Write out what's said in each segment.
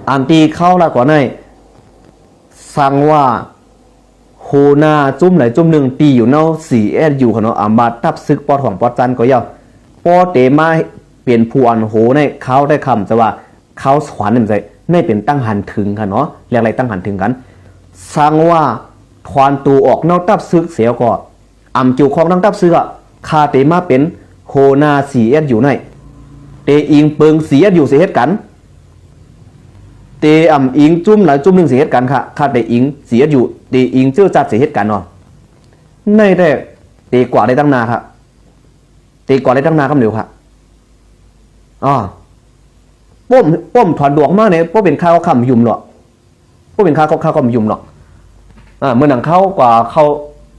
ອັນທີ່ເຂົາລາວກ່ອນໃນ ສັງວ່າຫົວໜ້າຈຸ້ມໃດຈຸ້ມໜຶ່ງ ທີ່ຢູ່ນຳ CSU ຫັ້ນເນາະ ອຳວ່າ ທັບສຶກປອດຫ້ອງປອດຊັ້ນກໍຢ່າ ພໍເຕມາເປັນຜູ້ອັນໂຫໃນ ເຂົາໄດ້ຄຳຈະວ່າ ເຂົາສວນໃນ ໃນເປັນຕັ້ງຫັນເຖິງຫັ້ນເນາະ ແລກໄດ້ຕັ້ງຫັນເຖິງກັນ ສັງວ່າຖອນໂຕອອກນຳທັບສຶກເສຍກໍ ອຳກ່ຽວຂ້ອງນຳທັບເສື້ອ ຂ້າເຕມາເປັນຫົວໜ້າ CSU ໃນ ເຕອີງເປີງ CSU ຊິເຮັດກັນ ເຕອຳອີງຈຸ້ມໃດຈຸ້ມໜຶ່ງຊິເຮັດກັນ ຂ້າ ຂ້າເຕອີງ CSU ເຕອີງເຈີຈັດຊິເຮັດກັນເນາະ ໃນແຕ່ເຕກວ່າໄດ້ຕັ້ງໜ້າ ເຕກວ່າໄດ້ຕັ້ງໜ້າຄຳດຽວ ອ້າ ປ້ອມ ປ້ອມຖອນຕົວອອກມານີ້ ບໍ່ເປັນຂ່າວຄຳຫຍຸ້ມເນາະ ບໍ່ເປັນຂ່າວ ຂ່າວຄຳຫຍຸ້ມເນາະ ເອີ ເມື່ອໜັງເຂົາກວ່າເຂົາ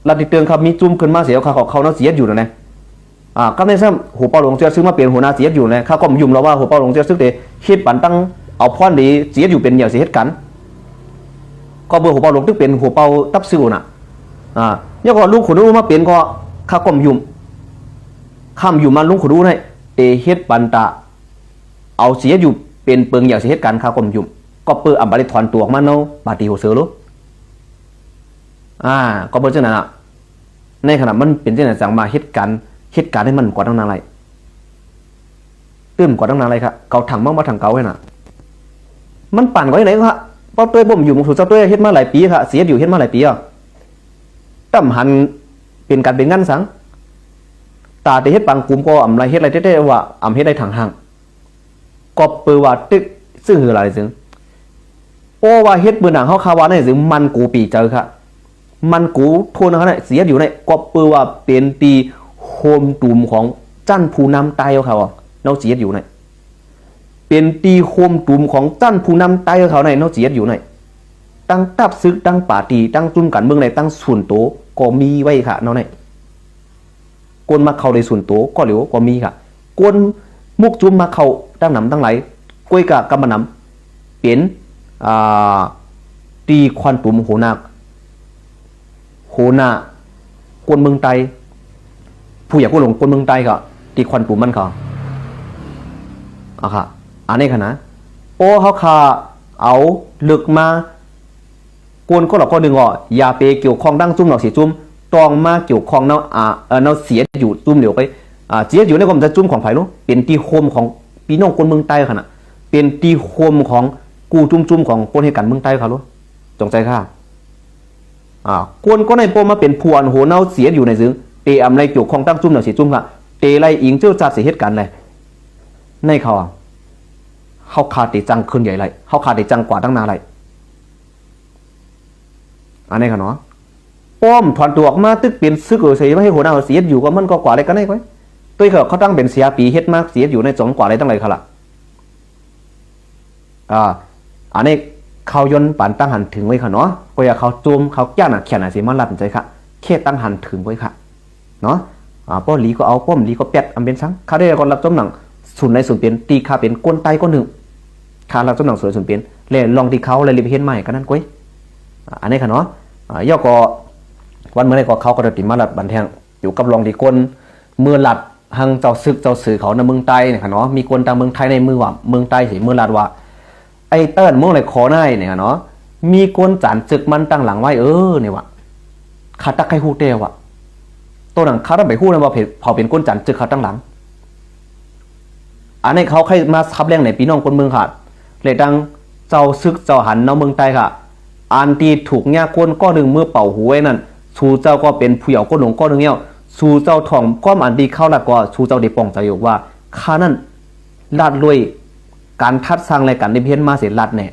ລັດຕິເຕີງ ເຂົາມີຈຸ້ມຂຶ້ນມາເສຍ ເຂົາ ເຂົານຳ CSU ນັ້ນແຫຼະ ອາ ກັບໃນຊ້ຳ ຫົວເປົາຫຼວງເຈົ້າຊຶກມາເປັນຫົວໜ້າ CSU ແລ້ວ ເຂົາກໍຫຍຸ້ມລາວວ່າ ຫົວເປົາຫຼວງເຈົ້າຊຶກເດ ເຮັດປັນຕັ້ງເອົາພອນດີ CSU ເປັນຫຍັງຊິເຮັດກັນ ກໍເມື່ອຫົວເປົາຫຼວງຕຶກເປັນຫົວເປົາທັບຊຶກນະ ອາ ແລ້ວກໍລຸງຂົນອູມາເປັນ ກໍເຂົາກໍຫຍຸ້ມ ຄຳຫຍຸ້ມມາລຸງຂົນອູໃນ ເຕເຮັດປັນຕາ ເອົາ CSU ເປັນເປິງຫຍັງຊິເຮັດກັນ ເຂົາກໍຫຍຸ້ມ ກໍເປີອຳບໍ່ໄດ້ຖອນຕົວອອກມາເນາະ ປາຕີໂຮເຊີໂລ ອາ ກໍເປັນຈັ່ງນັ້ນນະ ໃນຂະນະມັນເປັນຈັ່ງນັ້ນ ຈັ່ງມາເຮັດການ ເຮັດການໃຫ້ມັນກວ່າຕັ້ງນານໄລ ຕື່ມກວ່າຕັ້ງນານໄລ ເຂົາຖັງເມົາມາຖັງເກົາຫັ້ນນະ ມັນປານກວ່າໃດກໍ ເປົາເຕີຍບໍ່ຫຍຸ້ມ ສູເຈົ້າເຕີຍເຮັດມາຫຼາຍປີ CSU ເຮັດມາຫຼາຍປີ ຕຳຫັນເປັນການເປັນງານສັງ ຕາແຕ່ເຮັດປາງກຸມກໍອຳໄລເຮັດໄດ້ແຕ່ວ່າອຳເຮັດໄດ້ຖັງຫາງ ກໍເປີວ່າຕຶກ ຊຶ່ງຄືຫຼາຍຊຶ່ງ ເພາະວ່າເຮັດເປີໜັງເຮົາຄາວາໃນ ຊຶ່ງມັນກູປີເຈີຄະ ມັນກູໂທນເຮົາໃນ CSU ໃນ ກໍເປີວ່າເປັນທີ່ໂຮມຕຸມຂອງຊັ້ນຜູ້ນຳໃຕ້ເຮົາຄະ ເນາະ CSU ໃນ ເປັນທີ່ໂຮມຕຸມຂອງຊັ້ນຜູ້ນຳໃຕ້ເຮົາໃນ ເນາະ CSU ໃນ ທັງທັບຊຶກ ທັງປາຕີ ທັງຈຸ້ມການເມືອງໃນ ທັງສ່ວນໂຕກໍມີໄວ້ຄະ ເນາະ ໃນ ຄົນມາເຂົ້າໂດຍສ່ວນໂຕກໍຫຼຽວກໍມີກະ ຄົນມຸກຈຸ້ມມາເຂົ້າຕັ້ງນຳຕັ້ງຫຼາຍ ກ້ວຍກະກຳມານຳ ເປັນ ອ່າ ຕີຄວັນຕຸມຫົວໜ້າ ຫົວໜ້າຄົນເມືອງໃຕ້ ຜູ້ໃຫຍ່ຄົນຫຼວງຄົນເມືອງໃຕ້ກະ ຕີຄວັນຕຸມມັນກະ ອາ ກະ ອັນນີ້ກະນະ ໂອ ເຮົາກະເອົາເລິກມາ ຄົນກໍລະກໍໜຶ່ງກໍ ຢ່າໄປກ່ຽວຂ້ອງຕັ້ງຈຸ້ມເນາະ ເສຍຈຸ້ມ ຕ້ອງມາກ່ຽວຂ້ອງເນາະ ອາ ເອີ ເນາະ CSU ຈຸ້ມດຽວໄປ ອາ CSU ນີ້ກໍບໍ່ແມ່ນຈຸ້ມຂອງໃຜເນາະ ເປັນທີ່ໂຮມຂອງພີ່ນ້ອງຄົນເມືອງໃຕ້ຂະນະ ເປັນທີ່ໂຮມຂອງກູ່ຈຸ້ມໆຂອງຄົນເຮັດການເມືອງໃຕ້ຂະເນາະ ຈົ່ງໃຈຂະ ອາ ຄົນກໍໃນໂປມາເປັນຜູ້ອັນໂຫນເນາະ CSU ໃນຊຶ່ງ ເຕອຳໄລກ່ຽວຂ້ອງຕັ້ງຈຸ້ມເນາະ ເສຍຈຸ້ມຂະ ເຕໄລອີງເຈີຈັດຊິເຮັດການໃດ ໃນເຂົາ ເຮົາຄາເຕຈັ່ງເຄື່ອນໄຫວໄລ ເຮົາຄາເຕຈັ່ງກວ່າຕັ້ງໜ້າໄລ ອັນນີ້ຂະເນາະ ປ້ອມຖອນຕົວອອກມາຕຶກເປັນຊຶກເອີ ໃສ່ມາໃຫ້ຫົວໜ້າ CSU ກໍມັນກໍກວ່າໄດ້ກັນໄດ້ກ້ວຍ ໂຕຍເຂົາ ເຂົາຕັ້ງເປັນເສຍປີເຮັດມາ CSU ໃນ ຈອງກວ່າໄດ້ຕັ້ງຫຼາຍຂະລະ ອາ ອັນນີ້ເຂົາຢົນປານຕັ້ງຫັນເຖິງໄວ້ຂະເນາະ ກໍຢ່າເຂົາໂຈມເຂົາກ້ານນະ ຂຽນນະ ຊິມາລັດໃຈຂະ ແຄ່ຕັ້ງຫັນເຖິງໄວ້ຂະ ເນາະ ອາ ປ້ອມຫຼີກໍເອົາ ປ້ອມຫຼີກໍແປດ ອຳເປັນສັງ ຂ້າໄດ້ກໍຮັບຈຳໜັງສູນໃນສູນເປັນ ທີ່ຂ້າເປັນຄົນໃຕ້ຄົນໜຶ່ງ ຂ້າຮັບຈຳໜັງສູນໃນສູນເປັນ ແລະ ລອງທີ່ເຂົາໄດ້ເຮັດມາໃຫ້ກັນນັ້ນກ້ວຍ ອາ ອັນນີ້ຂະເນາະ ອາ ຢ່າກໍ ວັນມື້ໃດກໍເຂົາກໍໄດ້ຕິມາລັດບັນແທງ ຢູ່ກັບລອງທີ່ຄົນ ມື້ລັດ ທັງເຈົ້າຊຶກເຈົ້າສືເຂົາໃນເມືອງໃຕ້ນີ້ຂະເນາະ ມີຄົນທາງເມືອງໄທໃນມືວ່າ ເມືອງໃຕ້ຊິ ມື້ລັດວ່າ ໄອ້ເຕີນເມືອງໄລຂໍນາຍນີ້ຂະເນາະ ມີຄົນຈານຈຶກມັນຕັ້ງຫຼັງໄວ້ເອີ ນີ້ວ່າ ຂ້າຕັກໃຫ້ຮູ້ແຕ່ວ່າ ໂຕນັ້ນຂ້າຕ້ອງໄປຮູ້ນຳວ່າ ເຜ ເຜາເປັນຄົນຈານຈຶກຂ້າຕັ້ງຫຼັງ ອັນນີ້ເຂົາໃຫ້ມາສະແດງໃນພີ່ນ້ອງຄົນເມືອງຂ້າ ແລະ ທັງເຈົ້າຊຶກເຈົ້າຫັນນຳເມືອງໃຕ້ຂ້າ ອັນທີ່ທຸກຍາກຄົນກ້ອນໜຶ່ງເມືອເປົ່າຫູໄວ້ນັ້ນ ສູ່ເຈົ້າກໍເປັນຜູ້ເຍົາຄົນຫຼວງກ້ອນໜຶ່ງແລ້ວ ສູ່ເຈົ້າທ້ອງຄວາມອັນທີ່ເຂົາລັດກໍ ສູ່ເຈົ້າໄດ້ປ່ອງໃຈຢູ່ວ່າ ຂ້ານັ້ນລັດລວຍ ການທັດສ້າງ ແລະ ການໄດ້ຮຽນມາເສ ລັດແນ່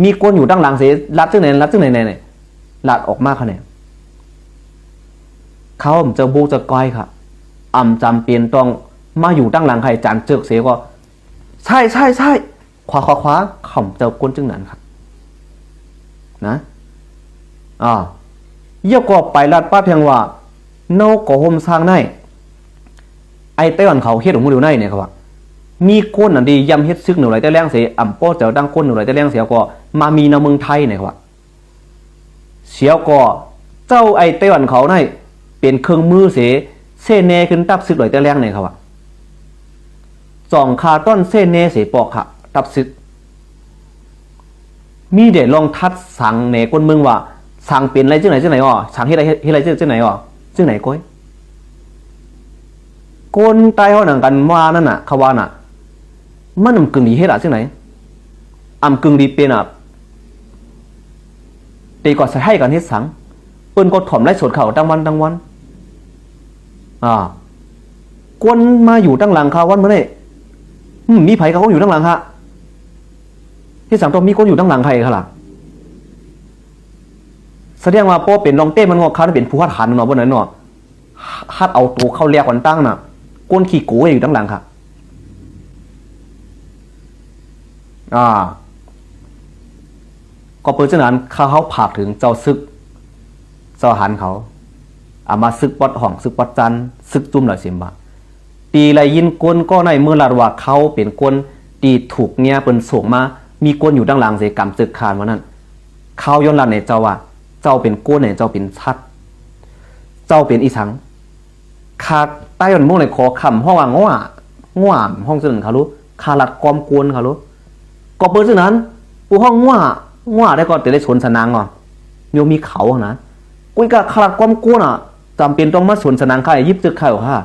ມີຄົນຢູ່ຕັ້ງຫຼັງເສ ລັດຈັ່ງໃດ ລັດຈັ່ງໃດແນ່ ລັດອອກມາຂະແນນ ເຂົາຈະບໍ່ຈະກາຍຂະ ອຳຈຳເປັນຕ້ອງມາຢູ່ຕັ້ງຫຼັງໃຫ້ຈານເຈິກເສກໍ ຊ້າຍ ຊ້າຍ ຊ້າຍ ຂວາ ຂວາ ຂວາ ເຂົາເຈົ້າກົນຈຶ່ງນັ້ນຄັບ ນະ ອາ ແລ້ວກໍໄປລັດປາດພຽງວ່າ ເນາະ ກໍໂຮມສ້າງໃນ ໄອ້ໄຕ້ຫວັນເຂົາເຮັດອອກມາຢູ່ໃນນີ້ ເຂົາວ່າ ມີຄົນອັນດີຢ້ຳເຮັດຊຶກໜູໄຫຼແຕ່ແລງເສ ອຳປ້ອເຈົ້າຕັ້ງຄົນໜູໄຫຼແຕ່ແລງເສ ກໍມາມີນຳເມືອງໄທນີ້ ເຂົາວ່າ ສຽວກໍເຈົ້າໄອ້ໄຕ້ຫວັນເຂົາໃນເປັນເຄື່ອງມືເສ ເຊແນຂຶ້ນຕັບຊຶກຫຼອຍແຕ່ແລງໃນເຂົາວ່າ ສອງຂາຕ້ອນເຊແນເສປອກຂະຕັບຊຶກ ມີແຕ່ລອງທັດສັງແດ່ຄົນເມືອງວ່າ ສັງເປັນໄລຈັ່ງໃດຈັ່ງໃດອໍ ສັງເຮັດໄລ ເຮັດໄລຈັ່ງໃດຈັ່ງໃດອໍ ຈັ່ງໃດກ້ອຍ. ຄົນໃຕ້ເຮົາໜັງກັນວ່ານັ້ນນະ ເຂົາວ່ານະ ມັນອຳກຶງດີເຮັດລະຈັ່ງໃດ ອຳກຶງດີເປັນອະ ເຕກໍໃສ່ໃຫ້ກັນເຮັດສັງ ເພິ່ນກໍຖ່ອມໄລສົດເຂົາທັງວັນທັງວັນ. ອາ ຄົນມາຢູ່ຕັ້ງຫຼັງຄາວັນມື້ນີ້ ອືມ ມີໃຜກໍຄົນຢູ່ຕັ້ງຫຼັງຄາ ເຮັດສັງຕ້ອງມີຄົນຢູ່ຕັ້ງຫຼັງໃຜຄະລະ. ສະແດງວ່າພໍເປັນລອງເຕ້ມັນງອກຄາ ເປັນຜູ້ຮັດຫັນເນາະ ບໍ່ນັ້ນເນາະ ຮັດເອົາໂຕເຂົ້າແລກວັນຕັ້ງນະ ຄົນຂີ້ໂກຢູ່ຕັ້ງຫຼັງຄະ. ອາ ກໍເປີເຊັ່ນນັ້ນ ຂ້າເຮົາຝາກເຖິງເຈົ້າຊຶກ ເຈົ້າທະຫານເຂົາ ອາມາຊຶກປອດຫ້ອງ ຊຶກປອດຈັນ ຊຶກຈຸ້ມລາວເສມບາ ທີ່ໄດ້ຍິນຄົນກໍໃນເມືອງລັດວ່າ ເຂົາເປັນຄົນທີ່ຖືກເມຍເພິ່ນສົ່ງມາ ມີຄົນຢູ່ຕັ້ງຫຼັງເສກຳເຈິກຄານວ່ານັ້ນ. ຂ້າຍ້ອນລັດໃຫ້ເຈົ້າວ່າ ເຈົ້າເປັນຄົນ ໃຫ້ເຈົ້າເປັນສັດ ເຈົ້າເປັນອີ່ສັງ? ຂ້າໃຕ້ບ້ານເມືອງໃນຂໍຄຳ ຮ້ອງວ່າ ງົວ ງົວ ຮ້ອງຊື່ນັ້ນຄະລູ ຂ້າລັດຄວາມໂກນຄະລູ. ກໍເປີເຊັ່ນນັ້ນ ຜູ້ຮ້ອງງົວ ງົວໄດ້ກໍເຕໄດ້ຊົນສະໜາງເນາະ ໂຍມມີເຂົາຫັ້ນນະ. ກຸ້ຍກະຂ້າລັດຄວາມໂກນນະ ຈຳເປັນຕ້ອງມາຊົນສະໜາງຂ້າ ຍິບເຈິກຂ້າຫວາ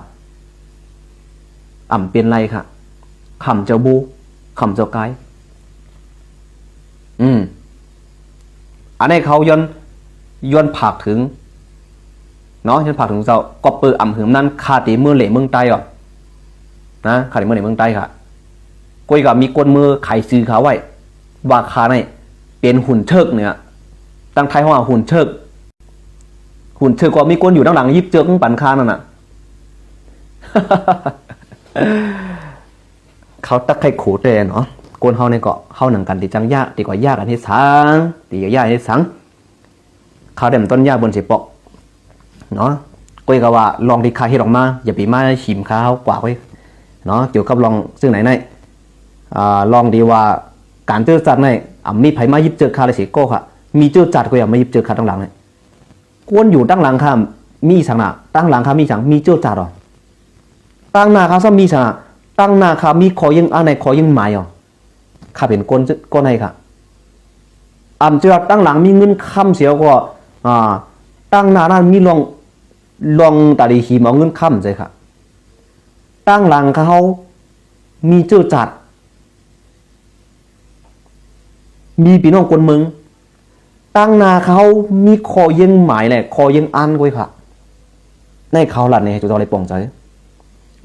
ອຳເປັນໄລຄະ ຄຳເຈົ້າບູ ຄຳເຈົ້າກາຍ. ອືມ ອັນນີ້ເຂົາຍ້ອນ ຍ້ອນຝາກເຖິງເນາະ ຍ້ອນຝາກເຖິງເຈົ້າ ກໍເປີອຳຫຶມນັ້ນ ຂ້າເຕເມືອເລເມືອງໃຕ້ອະນະ ຂ້າເຕເມືອເລເມືອງໃຕ້ຄະ. ກ້ອຍກະມີຄົນເມືອຂາຍຊື່ຂ້າໄວ້ວ່າຂ້ານີ້ເປັນຫຸ່ນເທີກນີ້ ທາງໄທເຮົາວ່າຫຸ່ນເທີກ ຫຸ່ນເທີກກໍມີຄົນຢູ່ທາງຫຼັງຍິບເຈິກປັນຂ້ານັ້ນນະ. ເຂົາຕັກໄຂ່ໂຂແຕ່ເນາະ ຄົນເຮົານີ້ກໍ ເຮົາໜັງກັນຕິຈັງຢາກ ຕິກວ່າຢາກກັນເຮັດສັງ ຕິຢາກເຮັດສັງ ເຂົາໄດ້ມັນຕົ້ນຢາກເບິ່ນຊິປອກເນາະ. ກ້ອຍກະວ່າລອງທີ່ຂ້າເຮັດອອກມາ ຢ່າໄປມາຫິມຂ້າເຮົາກວ່າເວີຍເນາະ ກ່ຽວກັບລອງເຊິ່ງໃນໃນ ອາ ລອງທີ່ວ່າການເຈີຈັດໃນ ອາ ມີໃຜມາຢິບເຈີຂ້າໄດ້ຊິກໍ ມີເຈີຈັດກໍຢ່າມາຢິບເຈີຂ້າຕັ້ງຫຼັງໃນ ຄວນຢູ່ຕັ້ງຫຼັງຂ້າມີສັງນະ ຕັ້ງຫຼັງຂ້າມີສັງ ມີເຈີຈັດອະ ຕັ້ງໜ້າຂ້າຊ້ຳມີສັງນະ ຕັ້ງໜ້າຂ້າມີຂໍເຢີ້ງອາໄນຂໍເຢີ້ງໝາຍອະ ຂ້າເປັນຄົນ ຄົນໃຫ້ຂ້າ ອຳເຈີວ່າຕັ້ງຫຼັງມີເງິນຄຳສຽວກໍ ອາ ຕັ້ງໜ້ານັ້ນມີລອງ ລອງຕາດີຫີມເອົາເງິນຄຳໃສ່ຂ້າ ຕັ້ງຫຼັງຂ້າເຮົາມີເຈີຈັດ ມີພີ່ນ້ອງຄົນເມືອງ ຕັ້ງໜ້າເຂົາມີຂໍເຢີ້ງໝາຍແລະຂໍເຢີ້ງອານກວຍຂ້າ ໃນເຂົາລັດນີ້ໃຫ້ເຈົ້າເຈົ້າໄດ້ປ່ອງໃຈ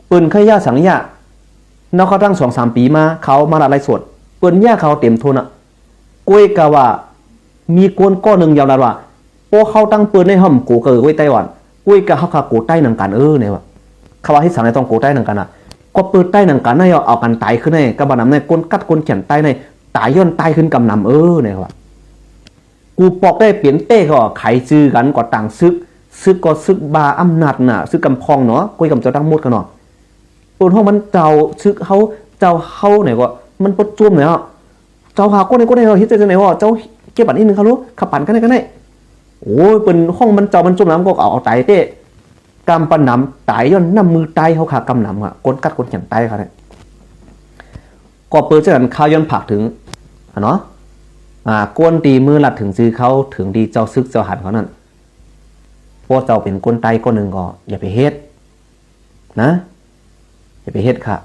ເປັນໄຂ້ຢາສັງຢາ ນຳເຂົາຕັ້ງສອງສາມປີມາ ເຂົາມາລັດໄລສົດ ເປັນຢາເຂົາເຕັມທົນນະ ກວຍກະວ່າມີຄົນກ້ອນໜຶ່ງຍອມຮັບວ່າ ພວກເຮົາຕັ້ງເປີນໃນຫ້ອມໂກເກີໄວ້ໄຕ້ຫວັນ ກວຍກະເຮົາຄາໂກໄຕ້ນຳກັນເອີ ແນວວ່າ ເຂົາວ່າເຮັດສັງໃຫ້ຕ້ອງໂກໄຕ້ນຳກັນນະ ກໍເປີດໄຕ້ນຳກັນໃນ ເອົາກັນຕາຍຄືນໃນ ກະບານຳໃນ ຄົນກັດຄົນຂຽນໄຕ້ໃນ ຕາຍຍ້ອນຕາຍຄືນກຳນຳເອີ ແນວວ່າ ກູປອກໄດ້ເປັນເຕ້ກໍຂາຍຊື່ກັນກໍຕ່າງຊຶກ ຊຶກກໍຊຶກບາອຳນາດນະ ຊຶກກຳພອງເນາະ ກວຍກຳເຈົ້າທັງໝົດກະເນາະ ເພິ່ນຮ້ອງມັນເຈົ້າຊຶກເຮົາ ເຈົ້າເຮົາ ແນວກໍມັນປະຈຸມແລ້ວ ເຈົ້າຫາຄົນໃດຄົນໃດເຮັດຈັ່ງໃດວະ ເຈົ້າເກັບອັນນີ້ໜຶ່ງຄະລູ ຂະປັນກັນໄດ້ກັນໄດ້ ໂອ້ຍ ເພິ່ນຮ້ອງມັນເຈົ້າມັນຈົມນຳກໍເອົາ ເອົາຕາຍເຕ້ ກຳປະນຳຕາຍຍ້ອນນ້ຳມືຕາຍເຮົາຄາກຳນຳ ຄົນກັດຄົນຂຽນຕາຍເຂົານີ້ ກໍເປີເຊັ່ນນັ້ນ ຂ້າຍ້ອນຝາກເຖິງ ອາ ເນາະ ອາ ຄົນທີ່ມືລັດເຖິງຊື່ເຂົາ ເຖິງທີ່ເຈົ້າຊຶກເຈົ້າຫານເຂົານັ້ນ ພວກເຈົ້າເປັນຄົນໃຕ້ຄົນໜຶ່ງກໍຢ່າໄປເຮັດ ນະ ຢ່າໄປເຮັດຂ້າ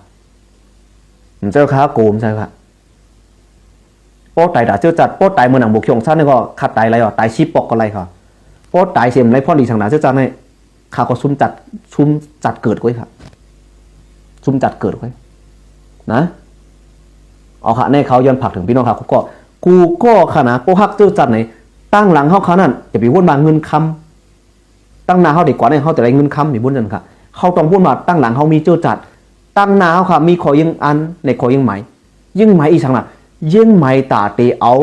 ມັນເຈົ້າຂ້າໂກມໃສ່ຂ້າ ປ້ອຕາຍຕາເຈີຈັດ ປ້ອຕາຍເມືອໜັງບົກຂຽວຂອງຊາດນີ້ກໍຂ້າຕາຍໄຫຼວະ ຕາຍຊີປອກກໍໄຫຼຂ້າ ປ້ອຕາຍເສມໄລພອນດີສັງນາເຈີຈັດນີ້ ຂ້າກໍຊຸມຈັດ ຊຸມຈັດເກີດກວຍຂ້າ ຊຸມຈັດເກີດກວຍ ນະ ເອົາຂ້າ ໃນເຂົາຍ້ອນຝາກເຖິງພີ່ນ້ອງຂ້າ ກູກໍ ກູກໍຂ້ານະ ປ້ອຮັກເຈີຈັດນີ້ ຕັ້ງຫຼັງເຮົາຂ້ານັ້ນ ຢ່າໄປວົນມາເງິນຄຳ ຕັ້ງໜ້າເຮົາດີກວ່ານີ້ ເຮົາຈະໄດ້ເງິນຄຳນີ້ບຸນນັ້ນຄ່ະ ເຮົາຕ້ອງຮູ້ວ່າຕັ້ງຫຼັງເຮົາມີເຈີຈັດ ຕັ້ງໜ້າເຮົາຄ່ະມີຂໍເຢີ້ງອັນ ໃນຂໍເຢີ້ງໝາຍ ເຢີ້ງໝາຍອີ່ສັງນະ ເຢີ້ງໝາຍຕາເຕເອົາ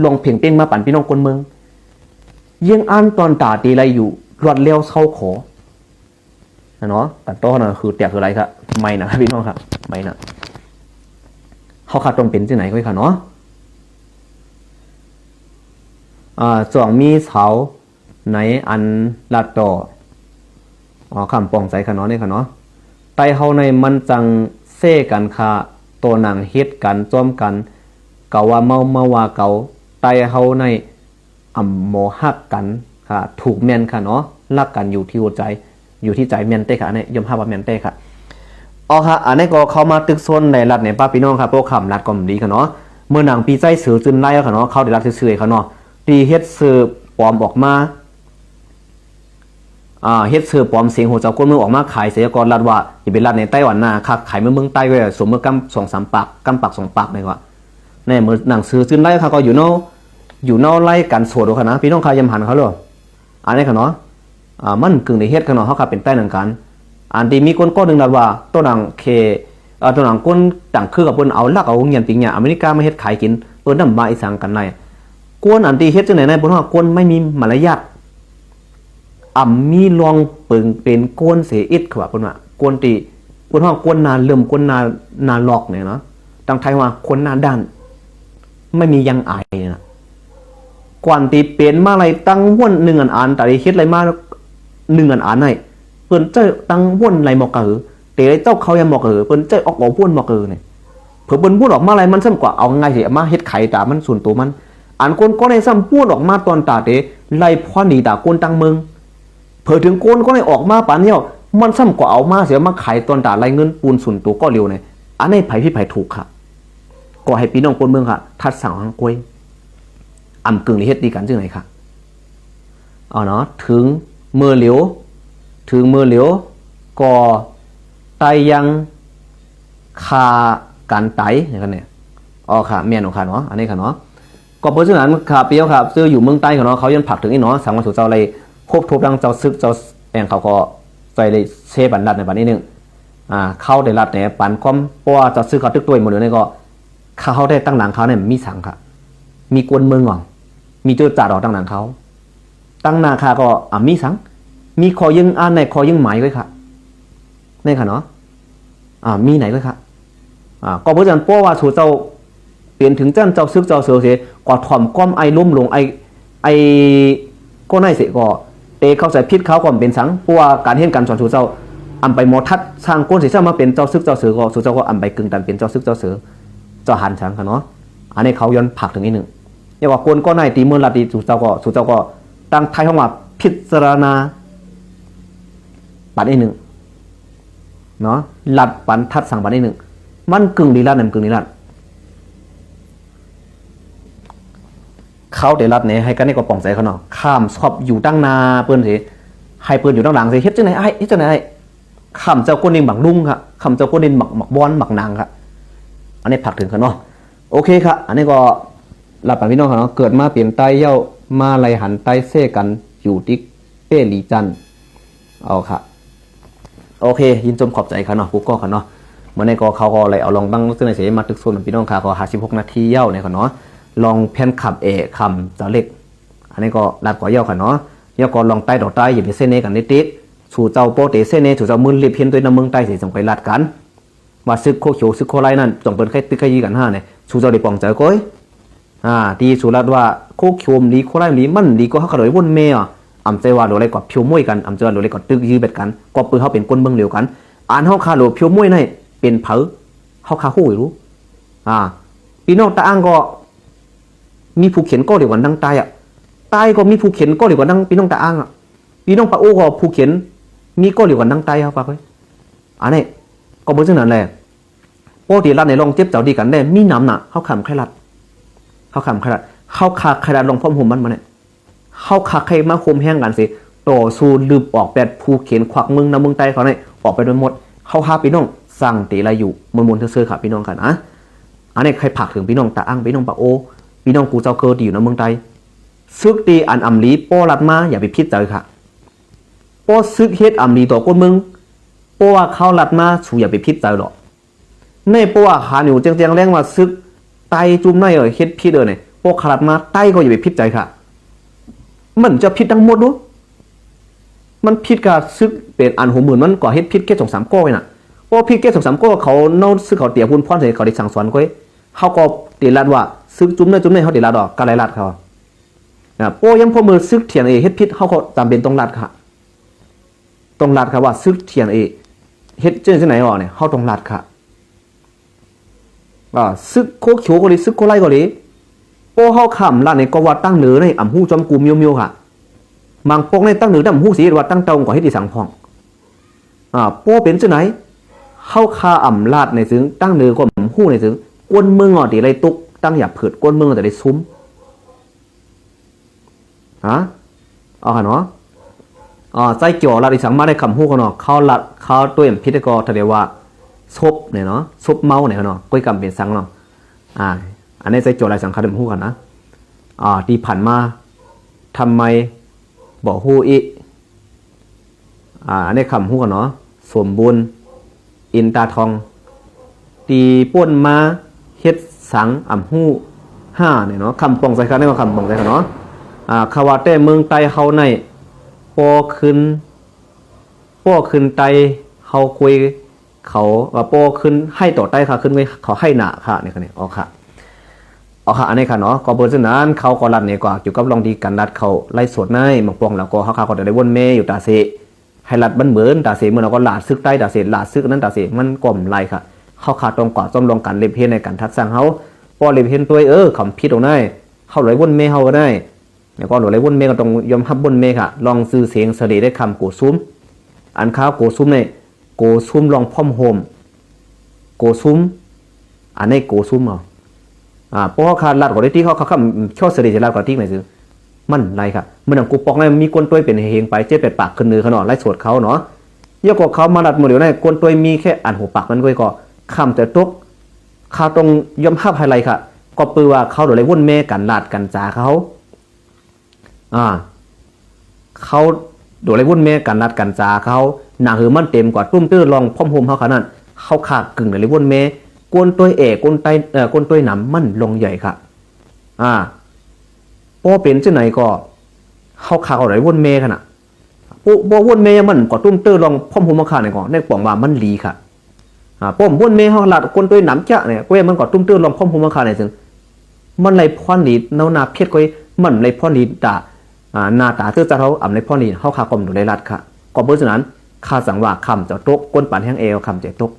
ລອງເພັງເປັງມາປັນພີ່ນ້ອງຄົນເມືອງ ເຢີ້ງອັນຕອນຕາເຕໄດ້ຢູ່ລອດແລ້ວເຊົາຂໍ ນະເນາະ ກັນຕໍ່ນະ ຄືແຕກຄືໄຫຼຄ່ະ ໄໝ້ນະພີ່ນ້ອງຄ່ະ ໄໝ້ນະ ເຮົາຄ່ະຕ້ອງເປັນຈັ່ງໃດຂ້ອຍຄ່ະເນາະ ອາ ຈອງມີສາວ ໃນອັນລະຕໍ່ ອໍ ຄຳປອງໃຈຂະເນາະ ນີ້ຂະເນາະ ໄຕເຮົາໃນມັນຈັ່ງເຊກັນຄະ ໂຕໜັງເຮັດກັນຈ້ອມກັນ ເຂົາວ່າເມົາ ເມົາວ່າເຂົາ ໄທເຮົາໃນ ອຳ ໝໍຮັກກັນ ອ່າ ຖືກແມ່ນຄ່ະເນາະ, ຮັກກັນຢູ່ທີ່ຫົວໃຈ ຢູ່ທີ່ໃຈ ແມ່ນແທ້ຄ່ະ, ອັນນີ້ຍອມຮັບວ່າແມ່ນແທ້ຄ່ະ. ເອົາຄ່ະ ອັນນີ້ກໍເຂົ້າມາຕຶກຊົນໃນລັດໃນປ້າພີ່ນ້ອງຄ່ະ, ພວກຂ້າມລັດກໍບໍ່ດີຄ່ະເນາະ. ເມື່ອນາງປີໃຈ ເສືອຈືນໄລເອົາຄ່ະເນາະ, ເຂົາໄດ້ລັດຊື່ໆເຂົາເນາະ ທີ່ເຮັດສື່ປອມອອກມາ ອ່າ ເຮັດສື່ປອມສຽງຫົວເຈົ້າກົນເມືອງອອກມາຂາຍເສຍ ກໍລັດວ່າຊິໄປລັດໃນໄຕ້ຫວັນນະ, ຄັກຂາຍເມືອງ ເມືອງໃຕ້ກໍສົມເໝືອນກຳສອງສາມປາກ ກຳປາກສອງປາກນີ້ວ່າ ໃນເມື່ອນາງຊື່ຈືນໄລເຂົາກໍຢູ່ເນາະ ຢູ່ເນາະໄລການໂສດເຂົານະ ພີ່ນ້ອງຄ່ະ ຍາມຫັນເຂົາເລີຍ ອັນນີ້ຄ່ະເນາະ. ອ່າ ມັນກຶ່ງໄດ້ເຮັດຄ່ະເນາະ, ເຮົາກໍເປັນໃຕ້ນຳກັນ. ອັນທີ່ມີຄົນກໍໜຶ່ງລັດວ່າ ໂຕນາງເຄ ເອີ ໂຕນາງຄົນຕ່າງຄືກັບເພິ່ນເອົາຫຼັກເອົາໂຮງຮຽນປະລິນຍາອາເມລິກາມາເຮັດຂາຍກິນ, ເພິ່ນນຳມາອີ່ສັງກັນໄດ້. ຄົນອັນທີ່ເຮັດຈັ່ງໃດໃນ ເພິ່ນວ່າຄົນໄມ່ມີມາລະຍາດ ອຳມີລອງເປີງເປັນໂກນເສຍອິດ ເຂົາວ່າ ເພິ່ນວ່າ ໂກນທີ່ ເພິ່ນຮ້ອງໂກນໜ້າເລິ້ມ ໂກນໜ້າ ໜ້າລອກນີ້ນະ, ທາງໄທວ່າໂກນໜ້າດ້ານ ໄມ່ມີຢາງອາຍນະ. ກວ່ານທີ່ເປັນມາໄລຕັ້ງວົນໜຶ່ງອັນອານ ຕາໄດ້ເຮັດໄລມາໜຶ່ງອັນອານໃນ ເພິ່ນເຈົ້າຕັ້ງວົນໄລໝອກກະເຫີ ເຕໄລເຈົ້າເຂົ້າຍາໝອກກະເຫີ ເພິ່ນເຈົ້າອອກເອົາວົນໝອກກະເຫີນີ້ ເພິ່ນ ເພິ່ນວຸ້ນອອກມາໄລ ມັນຊ້ຳກວ່າເອົາງ່າຍຊິເອົາມາເຮັດຂາຍຕາມັນສ່ວນໂຕມັນ. ອັນຄົນກໍໄດ້ຊ້ຳປ້ວນອອກມາຕອນຕາເຕ ໄລ່ພອນດີຕາຄົນຕ່າງເມືອງ. ເຜີເຖິງຄົນກໍໄດ້ອອກມາປານນີ້ແລ້ວ ມັນຊ້ຳກວ່າເອົາມາເສຍມາຂາຍຕອນຕາໄລ່ເງິນປູນສ່ວນໂຕກໍຫຼຽວນີ້. ອັນນີ້ໃຜຜິດໃຜຖືກຄະ? ກໍໃຫ້ພີ່ນ້ອງຄົນເມືອງຄະ ທັດສັງຫາງກວຍ ອຳກຶ່ງໄດ້ເຮັດດີກັນຈັ່ງໃດຄະ? ເອົາເນາະ ເຖິງເມື່ອຫຼຽວ ເຖິງເມື່ອຫຼຽວ ກໍຕາຍຢ່າງຂ້າກັນຕາຍ ຈັ່ງຊັ້ນແຫຼະ. ອໍ ຄ່ະ ແມ່ນຂະເນາະ ອັນນີ້ຂະເນາະ. ກໍເພາະສະນັ້ນ ຂ້າພະເຈົ້າ ຂ້າເຈົ້າຢູ່ເມືອງໃຕ້ຂະເນາະ ເຂົາຍັງຝາກເຖິງອີກເນາະ ສັງວ່າສູ່ເຈົ້າໄດ້ພົບທົບທັງເຈົ້າຊຶກເຈົ້າແອງ ເຂົາກໍຊ່ອຍໄດ້ແຊບັນລັດໃນບັນນີ້ໜຶ່ງ ອ່າ ເຂົາໄດ້ລັດໃນປັນຄວາມ ເພາະວ່າເຈົ້າຊຶກເຂົາຕຶກໂຕຍໝົດເລີຍນີ້ ກໍ ຂ້າເຮົາໄດ້ຕັ້ງຫຼັງເຂົານີ້ມີສັງຄະ ມີກວນເມືອງຫວາ ມີຈຸດຈາດອອກຕັ້ງຫຼັງເຂົາ ຕັ້ງໜ້າຂ້າກໍ ອາ ມີສັງ ມີຂໍ້ຢືນ ອາ ໃນຂໍ້ຢືນໝາຍໄວ້ຄະ ໃນຄະເນາະ ອາ ມີໃນໄວ້ຄະ ອາ ກໍເພາະສະນັ້ນ ເພາະວ່າສູ່ເຈົ້າເປັນເຖິງຊັ້ນເຈົ້າຊຶກເຈົ້າເສີເສ ກໍຖ່ອມຄວາມໄອ້ລົ້ມລົງ ໄອ້ ໄອ້ ກໍໃນເສ ກໍເຕເຂົ້າໃຈຜິດເຂົາກໍບໍ່ເປັນສັງ ເພາະວ່າການຮຽນການສອນສູ່ເຈົ້າ ອຳໄປໝໍທັດສ້າງກົນເສ ມາເປັນເຈົ້າຊຶກເຈົ້າເສີ ກໍສູ່ເຈົ້າກໍອຳໄປກຶ່ງຕັນເປັນເຈົ້າຊຶກເຈົ້າເສີ ເຈົ້າຫັນສັງຄະເນາະ ອັນນີ້ເຂົາຍ້ອນຝາກເຖິງນິດໜຶ່ງ ຢ່າວ່າຄົນກໍໃນຕີເມີລັດຕີສູ່ເຈົ້າກໍ ສູ່ເຈົ້າກໍຕັ້ງທ້າຍຫ້ອງວ່າພິຈາລະນາປັນນິດໜຶ່ງເນາະ ລັດປັນທັດສັງປັນນິດໜຶ່ງ ມັນກຶ່ງດີລັດ ມັນກຶ່ງດີລັດ ເຂົາໄດ້ລັດນີ້ ໃຫ້ກັນນີ້ກໍປ່ອງໃຈເຂົາເນາະ ຂ້າມຊອບຢູ່ຕັ້ງໜ້າເພິ່ນຊິ ໃຫ້ເພິ່ນຢູ່ຕັ້ງຫຼັງຊິ ເຮັດຈັ່ງໃດອ້າຍ ເຮັດຈັ່ງໃດອ້າຍ ຂ້າມເຈົ້າກົ້ນດິນບັກລຸງຄະ ຂ້າມເຈົ້າກົ້ນດິນບັກ ບັກບອນ ບັກນາງຄະ ອັນນີ້ຝາກເຖິງເຂົາເນາະ ໂອເຄຄະ ອັນນີ້ກໍລັດປານພີ່ນ້ອງເຂົາເນາະ ເກີດມາເປັນໃຕ້ເຍົາ ມາໄລ່ຫັນໃຕ້ເຊກັນ ຢູ່ຕິກເປ້ຫຼີຈັນ ເອົາຄະ ໂອເຄ ຍິນຊົມຂອບໃຈຄະເນາະ ຜູ້ກໍຄະເນາະ ມື້ນີ້ກໍເຂົາກໍໄດ້ເອົາລອງບັງເທື່ອໃນເສ ມາຕຶກຊົນພີ່ນ້ອງຄະ ກໍຫ້າສິບຫົກນາທີເຍົານີ້ຄະເນາະ ລອງແພນຄຳເອຄຳຈາເລັກ ອັນນີ້ກໍລັດກວ່າເຍົາຄະເນາະ ເຍົາກໍລອງໃຕ້ຕໍ່ໃຕ້ ຢ່າໄປເຊແນກັນເດຕິ ສູ່ເຈົ້າບໍ່ເຕເຊແນ ສູ່ເຈົ້າມືນລິບເຫັນຕົວນຳເມືອງໃຕ້ເສ ຈັ່ງຄ່ອຍລັດກັນ ວ່າຊຶກໂຄຂຽວ ຊຶກໂຄໄລນັ້ນ ຈົ່ງເປັນໄຄຕຶກໄຄຢີກັນຫາແນ່ ສູ່ເຈົ້າໄດ້ປ່ອງໃຈກ້ອຍ ອ່າ ທີ່ສູ່ລັດວ່າໂຄຂຽວມັນດີ ໂຄໄລມັນດີ ມັນດີກວ່າເຮົາຂະໂດຍວົນແມ່ ອຳໃຈວ່າໂດໄລກໍຜິວມວຍກັນ ອຳໃຈວ່າໂດໄລກໍຕຶກຢືແບັດກັນ ກໍເປີເຮົາເປັນຄົນເມືອງລຽວກັນ ອັນເຮົາຂະໂດຍຜິວມວຍໃນ ເປັນໃຜ ເຮົາຂະຮູ້ຢູ່ ອ່າ ພີ່ນ້ອງຕາອ່າງກໍມີພູຂຽນກໍລຽວກັນດັ່ງໃຕ້ອະ ໃຕ້ກໍມີພູຂຽນກໍລຽວກັນດັ່ງພີ່ນ້ອງຕາອ່າງອະ ພີ່ນ້ອງປາໂອກໍພູຂຽນມີກໍລຽວກັນດັ່ງໃຕ້ເຮົາປາກເອີຍ ອັນນີ້ກໍເບິ່ງຈັ່ງນັ້ນແຫຼະ ບໍ່ທີ່ລັດໃນລອງເຈັບເຈົ້າດີກັນແດ່ ມີນຳນະ ເຮົາຄຳໄຄລັດ ເຮົາຄຳໄຄລັດ ເຮົາຄາໄຄລັດລອງພ້ອມໂຮມມັນມາແນ່ ເຮົາຄາໄຄມາໂຮມແຮງກັນຊິ ຕໍ່ສູ້ລຶບອອກແປດພູຂຽນຂວັກເມືອງນຳເມືອງໃຕ້ເຂົານີ້ ອອກໄປໂດຍໝົດ ເຮົາຫາພີ່ນ້ອງສ້າງເຕໄລຢູ່ມ່ວນໆເຊີໆ ຄະ ພີ່ນ້ອງຄະນະ ອັນນີ້ໃຄຝາກເຖິງພີ່ນ້ອງຕາອ່າງ ພີ່ນ້ອງປາໂອ ພີ່ນ້ອງກູເຈົ້າເກີທີ່ຢູ່ນຳເມືອງໃຕ້ ຊຶກທີ່ອັນອຳລີ ປໍລັດມາ ຢ່າໄປຜິດໃຈຄະ ປໍຊຶກເຮັດອຳລີຕໍ່ຄົນເມືອງ ປໍວ່າເຂົາລັດມາ ສູຢ່າໄປຜິດໃຈຫຼອກ ໃນປໍວ່າຫານຢູ່ແຈ້ງໆແລງວ່າຊຶກໃຕ້ຈຸ້ມໃນເອີ ເຮັດຜິດເອີນີ້ ປໍຄະລັດມາ ໃຕ້ກໍຢ່າໄປຜິດໃຈຄະ ມັນຈະຜິດທັງໝົດເນາະ ມັນຜິດກະຊຶກເປັນອັນຫົວໝື່ນ ມັນກໍເຮັດຜິດແຄ່ສອງສາມກໍໄວ້ນະ ພໍຜິດແຄ່ສອງສາມກໍ ເຂົາເນາະຊຶກເຂົາເຕຍພຸ້ນພອນໃສ່ ເຂົາໄດ້ສັ່ງສອນກ້ອຍ ເຮົາກໍເຕລັດວ່າຊຶກຈຸ້ມໃນຈຸ້ມໃນ ເຮົາເຕລັດອອກ ກະໄດ້ລັດເຂົາ ນະ ພໍຍາມພໍເມື່ອຊຶກ ທີເອັນເອ ເຮັດຜິດ ເຮົາກໍຈຳເປັນຕ້ອງລັດຄະ ຕ້ອງລັດຄະວ່າຊຶກ ທີເອັນເອ ເຮັດຈັ່ງໃດຈັ່ງໃດອອກນີ້ ເຮົາຕ້ອງລັດຄະ ອາ ຊຶກໂຄຂຽວກໍດີ ຊຶກໂຄໄລກໍດີ ເພາະເຮົາຂ້າອຳນາດນີ້ ກໍວ່າຕັ້ງເໜືອນີ້ອຳຮູ້ຈອມກຸມຢູ່ໆ ຄ່ະ. ບາງພວກນີ້ຕັ້ງເໜືອນຳຮູ້ຊິເຮັດວ່າຕັ້ງເຕົາກໍເຮັດອີ່ສັງພ້ອງ. ອາ ເພາະເປັນຈັ່ງໃດ ເຮົາຂ້າອຳນາດໃນເຊິ່ງ ຕັ້ງເໜືອກໍອຳຮູ້ໃນເຊິ່ງ ຄົນເມືອງກໍຊິໄດ້ຕົກຕັ້ງຢ່າເພີດ ຄົນເມືອງກໍຊິໄດ້ຊຸມ. ຮະ ເອົາຫັ້ນເນາະ. ອາ ໃຈຈອລັດອີ່ສັງມາໄດ້ຄຳຮູ້ກັນເນາະ. ເຂົາລັດ ເຂົາຕົວເອງຜິດກໍທະເດວ່າສົບນີ້ເນາະ ສົບເມົານີ້ເນາະ ກ້ອຍກຳເປັນສັງເນາະ. ອາ ອັນນີ້ໃຈຈອລັດອີ່ສັງເຂົາໄດ້ຮູ້ກັນນະ. ອາ ທີ່ຜ່ານມາທຳໄມບໍ່ຮູ້ອີກ. ອາ ອັນນີ້ຄຳຮູ້ກັນເນາະ. ສົມບູນ ອິນຕາທອງ ທີ່ປົ້ນມາເຮັດສັງອຳຮູ້ຫ້ານີ້ເນາະ. ຄຳປອງໃຈຄັນນີ້ວ່າຄຳປອງໃຈຄັນເນາະ. ອາ ເຂົາວ່າແຕ່ເມືອງໃຕ້ເຮົາໃນ ປໍຂຶ້ນ ປໍຂຶ້ນໃຕ້ເຮົາຄຸຍ ເຂົາວ່າປໍຂຶ້ນໃຫ້ຕໍ່ໃຕ້ຄ່າ ຂຶ້ນໄວ້ເຂົາໃຫ້ໜ້າຄ່າ ນີ້ຄ່ະນີ້. ເອົາຄ່ະ ເອົາຄ່ະ ອັນນີ້ຄ່ະເນາະ. ກໍເປັນເຊັ່ນນັ້ນ ເຂົາກໍລັດນີ້ກໍກ່ຽວກັບເລື່ອງທີ່ການລັດເຂົາໄລຟ໌ສົດໃນບາງປ່ອງ ແລ້ວກໍເຮົາຂ້າກໍໄດ້ວົນແມ່ຢູ່ຕາເສ ໃຫ້ລັດມັນເໝີນຕາເສ ເໝືອນເຮົາກໍລາດຊຶກໃຕ້ຕາເສ ລາດຊຶກນັ້ນຕາເສ ມັນກໍບໍ່ໄດ້ຄ່ະ. ເຮົາຂ້າຕ້ອງກວາດສອບລອງການເລັບເຮັນໃນການທັດສ້າງເຮົາ ພໍເລັບເຫັນຕົວເອງ ເອີ ຄຳຜິດຕົງໃນ ເຮົາໄດ້ວົນແມ່ເຮົາກໍໄດ້ ແລ້ວກໍໄດ້ວົນແມ່ກໍຕ້ອງຍອມຮັບວົນແມ່ຄ່ະ. ລອງຊື່ສຽງສະເຫຼໄດ້ຄຳໂກຊຸມ ອັນຄາໂກຊຸມນີ້ ໂກຊຸມລອງພ້ອມໂຮມ ໂກຊຸມ ອັນນີ້ໂກຊຸມເອົາ. ອາ ເພາະເຮົາຂ້າລັດກໍໄດ້ຕິ ເຮົາຂ້າຄຳຊອດສະເຫຼຊິລັດກໍຕິໄໝຊຶ ມັນໄດ້ຄ່ະ. ເມື່ອນັ້ນກູປອກໃນມີຄົນຕົວເປັນເຮງໄປເຈັດແປດປາກຂຶ້ນເໜືອຄ່ະເນາະ ໄລຟ໌ສົດເຂົາເນາະ. ຍາກກວ່າເຂົາມາລັດມື້ດຽວໃນ ຄົນຕົວມີແຄ່ອັນຫົວປາກມັນກ້ອຍກໍຄຳຈະຕົກ. ເຂົາຕ້ອງຍອມຮັບໃຫ້ໄດ້ຄ່ະ ກໍເປີວ່າເຂົາໂດນໄດ້ວົນແມ່ກັນລາດກັນຈາເຂົາ ອາ ເຂົາໂດນໄດ້ວຸ້ນແມ່ກັນລັດກັນຈາເຂົາ ໜາງເຫີມັນເຕັມກວ່າຕຸ້ມເຕີລອງພ້ອມໂຮມເຮົາຂະໜາດ ເຮົາຂາກຶ່ງໄດ້ວົນແມ່ ກວນໂຕຍແອ ກວນໄຕ ເອີ ກວນໂຕຍໜຳມັນລົງໃຫຍ່ຄະ. ອາ ບໍ່ເປັນຈັ່ງໃດກໍ ເຮົາຂາກເອົາໄດ້ວົນແມ່ຂະໜາດ ບໍ່ ບໍ່ວົນແມ່ມັນກໍຕຸ້ມເຕີລອງພ້ອມໂຮມເຮົາຂະໜາດ ກໍແນກປອງວ່າມັນດີຄະ. ອາ ປ້ອມບົນແມ່ເຮົາລາດຄົນໂຕຍໜຳຈະແນ່ ແກວ່າມັນກໍຕຸ້ມເຕີລອງພ້ອມໂຮມເຮົາຂະແນ່ ຊຶ່ງມັນໄລພອນດີເນາະ ໜ້າເພັດກໍມັນໄລພອນດີຕາ ອາ ໜ້າຕາເຕີຈັດເຮົາອຳໄລພອນດີ ເຮົາຂະກໍບໍ່ໄດ້ລາດຂະ. ກໍເພາະສະນັ້ນ ຂະຈັ່ງວ່າຄຳຈະຕົກ ຄົນປານແຮງແອວຄຳຈະຕົກ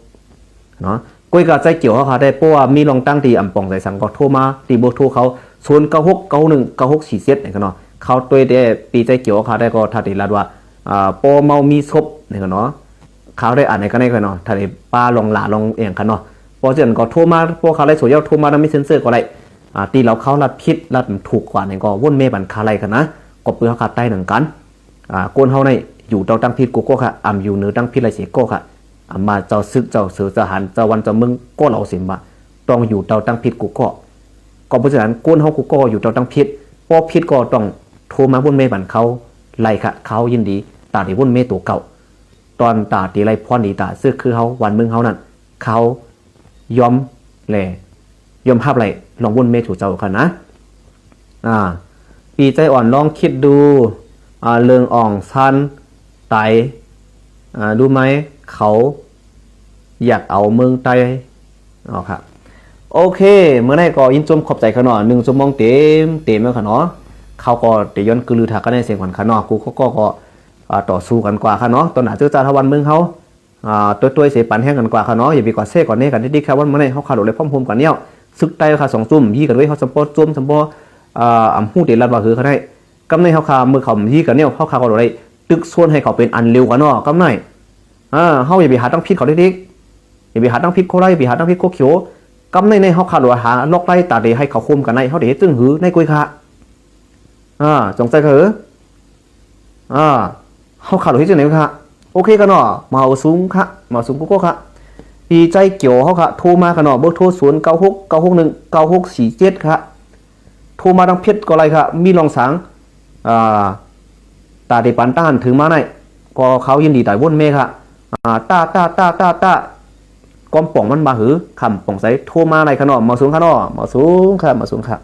ເນາະ. ກວຍກາໃຈກ່ຽວເຮົາຂະໄດ້ ເພາະວ່າມີລອງຕັ້ງທີ່ອຳປອງໃຈສັງກໍໂທມາທີ່ເບີໂທເຂົາ ສູນເກົ້າຫົກເກົ້າຫົກໜຶ່ງເກົ້າຫົກສີ່ເຈັດ ນີ້ຂະເນາະ. ເຂົາຕົວແຕ່ປີໃຈກ່ຽວເຮົາຂະໄດ້ກໍຖ້າທີ່ລາດວ່າ ອາ ປໍເມົາມີສົບ ນີ້ຂະເນາະ. ເຂົາໄດ້ອ່ານໃນກະໄນຂະເນາະ ຖ້າໄດ້ປ້າລອງຫຼາລອງແອງຂະເນາະ. ເພາະສະນັ້ນກໍໂທມາ ພວກເຂົາໄດ້ໂຊຍາວໂທມານຳເຊັນເຊີກໍໄດ້ ອາ ຕີເຮົາເຂົາລັດຜິດລັດຖືກກວ່ານີ້ກໍວົນແມ່ບັນຄາໄລ່ຂະນະ. ກໍເພື່ອເຮົາຂະໄຕ້ນຳກັນ ອາ ຄົນເຮົານີ້ຢູ່ເຕົາຕັ້ງຜິດກູກໍຂະ ອຳຢູ່ເໜືອຕັ້ງຜິດໄລເສກໍຂະ. ອຳມາເຈົ້າຊຶກເຈົ້າເສີເຈົ້າຫານເຈົ້າວັນເຈົ້າເມືອງກໍເລົ່າເສມວ່າ ຕ້ອງຢູ່ເຕົາຕັ້ງຜິດກູກໍ. ກໍເພາະສະນັ້ນ ຄົນເຮົາກູກໍຢູ່ເຕົາຕັ້ງຜິດ ພໍຜິດກໍຕ້ອງໂທມາວົນແມ່ບັນເຂົາໄລ່ຂະ ເຂົາຍິນດີຕາທີ່ວົນແມ່ໂຕເກົ່າ. ຕອນຕາທີ່ໄລພອນດີຕາຊຶກຄືເຮົາ ບ້ານເມືອງເຮົານັ້ນ ເຂົາຍອມແລ ຍອມຮັບໄລລອງວຸ້ນແມ່ໂຕເຈົ້າຂະນະ. ອາ ປີໃຈອ່ອນລອງຄິດດູ ອາ ເລື່ອງອອງຊານໄຕ ອາ ຮູ້ໄໝ ເຂົາຢາກເອົາເມືອງໃຕ້ ເອົາຂະ. ໂອເຄ ມື້ນີ້ກໍຍິນຊົມຂອບໃຈຂະເນາະ ໜຶ່ງຊົ່ວໂມງເຕັມໆແລ້ວຂະເນາະ. ເຂົາກໍໄດ້ຍ້ອນກືລືທາກັນໃນເສຍງຂວັນຂະເນາະ ກູກໍ ກໍ ອາ ຕໍ່ສູ້ກັນກວ່າຂະເນາະ. ຕໍ່ໜ້າເຈີຈາດເຮົາບ້ານເມືອງເຮົາ ອາ ຕົວໆເສປານແຮງກັນກວ່າຂະເນາະ. ຢ່າໄປກວ່າແຊກວ່າແນກັນຕິດໆຂະ ວັນມື້ນີ້ເຮົາຂະໂດໄດ້ພ້ອມໂຮມກັນແລ້ວ ຊຶກໃຕ້ເຮົາຂະສອງຈຸ້ມ ຢີກັນເວີຍ ເຮົາສຳພໍໂຈມ ສຳພໍ ອາ ອຳຮູ້ເດລັດວ່າເຫີຂະໄດ້. ກຳໃນເຮົາຂະ ເມື່ອເຂົາຢີກັນແລ້ວ ເຮົາຂະກໍໂດໄດ້ຕຶກຊວນໃຫ້ເຂົາເປັນອັນລຽວກັນເນາະ. ກຳໃນ ອາ ເຮົາຢ່າໄປຫາທາງຜິດເຂົາເດັກໆ ຢ່າໄປຫາທາງຜິດໂຄໄລ ໄປຫາທາງຜິດໂຄຂຽວ. ກຳໃນໃນເຮົາຂະໂດຫາລັອກໄລ່ຕາເດໃຫ້ເຂົາໂຮມກັນໄດ້ ເຮົາເດເຮັດຈຶ່ງຫືໃນກວຍຂະ. ອາ ຈອງໃຈຂະເອີ ອາ ເຮົາຂະເຮັດຈັ່ງໃດຂະ? ໂອເຄຂະເນາະ ມາເອົາສູງຂະ ມາເອົາສູງກູກໍຂະ. ປີໃຈກ່ຽວເຮົາຂະ ໂທມາຂະເນາະ ເບີໂທ ສູນເກົ້າຫົກເກົ້າຫົກໜຶ່ງເກົ້າຫົກສີ່ເຈັດ ຂະ. ໂທມາທາງເຟສກໍໄດ້ຂະ ມີລອງສາງ ອາ ຕາທີ່ປານຕາຫັນຖືມາໄດ້ ກໍເຂົາຍິນດີຕາຍວົນແມ່ຂະ. ອາ ຕາ ຕາ ຕາ ຕາ ຕາ ຄວາມປອງມັນບາຫື ຄຳປອງໃສ ໂທມາໄດ້ຂະເນາະ ມາສູງຂະເນາະ ມາສູງຂະ ມາສູງຂະ.